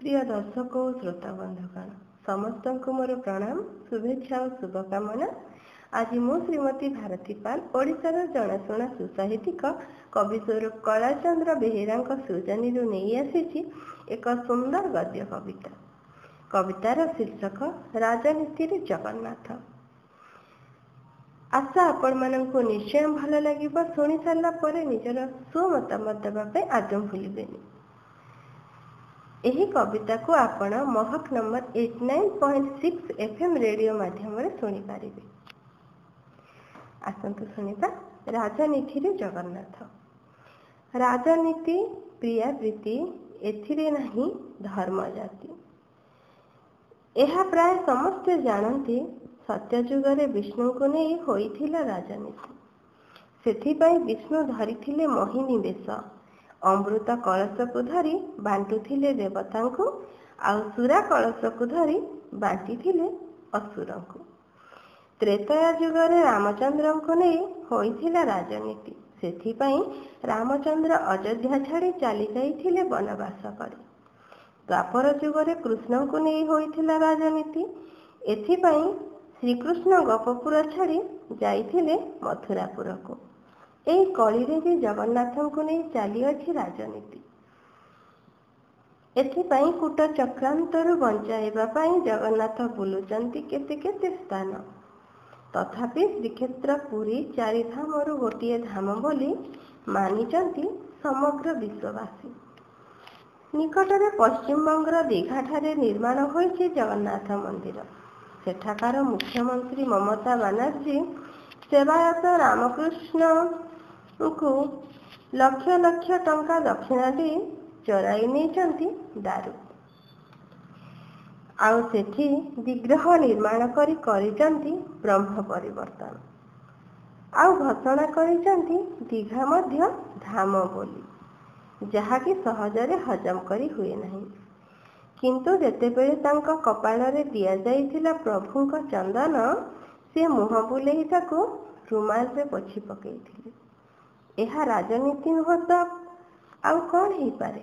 ପ୍ରିୟ ଦର୍ଶକ ଓ ଶ୍ରୋତା ବନ୍ଧୁଗଣ, ସମସ୍ତଙ୍କୁ ମୋର ପ୍ରଣାମ, ଶୁଭେଚ୍ଛା ଓ ଶୁଭକାମନା। ଆଜି ମୁଁ ଶ୍ରୀମତୀ ଭାରତୀ ପାଲ ଓଡ଼ିଶାର ଜଣାଶୁଣା ସୁସାହିତ୍ୟିକ କବି ସ୍ୱରୂପ କଳାଚନ୍ଦ୍ର ବେହେରାଙ୍କ ସୃଜନୀରୁ ନେଇ ଆସିଛି ଏକ ସୁନ୍ଦର ଗଦ୍ୟ କବିତା। କବିତାର ଶୀର୍ଷକ ରାଜନୀତିରେ ଜଗନ୍ନାଥ। ଆଶା ଆପଣମାନଙ୍କୁ ନିଶ୍ଚୟ ଭଲ ଲାଗିବ। ଶୁଣି ସାରିଲା ପରେ ନିଜର ସୁମତାମତ ଦେବା ପାଇଁ ଆଦୌ ଭୁଲିବେନି। ଏହି କବିତାକୁ ଆପଣ ମହକ ନମ୍ବର 89.6 ଏଫ୍ ଏମ୍ ରେଡ଼ିଓ ମାଧ୍ୟମରେ ଶୁଣିପାରିବେ। ଆସନ୍ତୁ ଶୁଣିବା ରାଜନୀତିରେ ଜଗନ୍ନାଥ। ରାଜନୀତି ପ୍ରିୟା ପ୍ରୀତି, ଏଥିରେ ନାହିଁ ଧର୍ମ ଜାତି। ଏହା ପ୍ରାୟ ସମସ୍ତେ ଜାଣନ୍ତି। ସତ୍ୟଯୁଗରେ ବିଷ୍ଣୁଙ୍କୁ ନେଇ ହୋଇଥିଲା ରାଜନୀତି। ସେଥିପାଇଁ ବିଷ୍ଣୁ ଧରିଥିଲେ ମୋହିନୀ ବେଶ। ଅମୃତ କଳସକୁ ଧରି ବାଣ୍ଟୁଥିଲେ ଦେବତାଙ୍କୁ, ଆଉ ସୁରା କଳସକୁ ଧରି ବାଣ୍ଟିଥିଲେ ଅସୁରଙ୍କୁ। ତ୍ରେତୟା ଯୁଗରେ ରାମଚନ୍ଦ୍ରଙ୍କୁ ନେଇ ହୋଇଥିଲା ରାଜନୀତି। ସେଥିପାଇଁ ରାମଚନ୍ଦ୍ର ଅଯୋଧ୍ୟା ଛାଡ଼ି ଚାଲି ଯାଇଥିଲେ ବନବାସ କରି। ଦ୍ୱାପର ଯୁଗରେ କୃଷ୍ଣଙ୍କୁ ନେଇ ହୋଇଥିଲା ରାଜନୀତି। ଏଥିପାଇଁ ଶ୍ରୀକୃଷ୍ଣ ଗୋପପୁର ଛାଡ଼ି ଯାଇଥିଲେ ମଥୁରାପୁରକୁ। ଏଇ କଳିରେ ବି ଜଗନ୍ନାଥଙ୍କୁ ନେଇ ଚାଲିଅଛି ରାଜନୀତି। ଏଥିପାଇଁ କୂଟ ଚକ୍ରାନ୍ତରୁ ବଞ୍ଚାଇବା ପାଇଁ ଜଗନ୍ନାଥ ବୁଲୁଛନ୍ତି କେତେ କେତେ ସ୍ଥାନ। ତଥାପି ଶ୍ରୀକ୍ଷେତ୍ର ପୁରୀ ଚାରିଧାମରୁ ଗୋଟିଏ ଧାମ ବୋଲି ମାନିଛନ୍ତି ସମଗ୍ର ବିଶ୍ୱବାସୀ। ନିକଟରେ ପଶ୍ଚିମବଙ୍ଗର ଦୀଘାଠାରେ ନିର୍ମାଣ ହୋଇଛି ଜଗନ୍ନାଥ ମନ୍ଦିର। ସେଠାକାର ମୁଖ୍ୟମନ୍ତ୍ରୀ ମମତା ବାନାର୍ଜୀ ସେବାୟତ ରାମକୃଷ୍ଣଙ୍କୁ ଲକ୍ଷ ଲକ୍ଷ ଟଙ୍କା ଦକ୍ଷିଣା ଦେଇ ଚୋରାଇ ନେଇଛନ୍ତି ଦାରୁ, ଆଉ ସେଠି ବିଗ୍ରହ ନିର୍ମାଣ କରି କରିଛନ୍ତି ବ୍ରହ୍ମ ପରିବର୍ତ୍ତନ, ଆଉ ଘୋଷଣା କରିଛନ୍ତି ଦୀଘା ମଧ୍ୟ ଧାମ ବୋଲି, ଯାହାକି ସହଜରେ ହଜମ କରି ହୁଏ ନାହିଁ। କିନ୍ତୁ ଯେତେବେଳେ ତାଙ୍କ କପାଳରେ ଦିଆଯାଇଥିଲା ପ୍ରଭୁଙ୍କ ଚନ୍ଦନ, ସେ ମୁହଁ ବୁଲେଇ ତାକୁ ରୁମାଲରେ ପୋଛି ପକେଇଥିଲେ। ଏହା ରାଜନୀତି ନୁହଁ ତ ଆଉ କ'ଣ ହେଇପାରେ?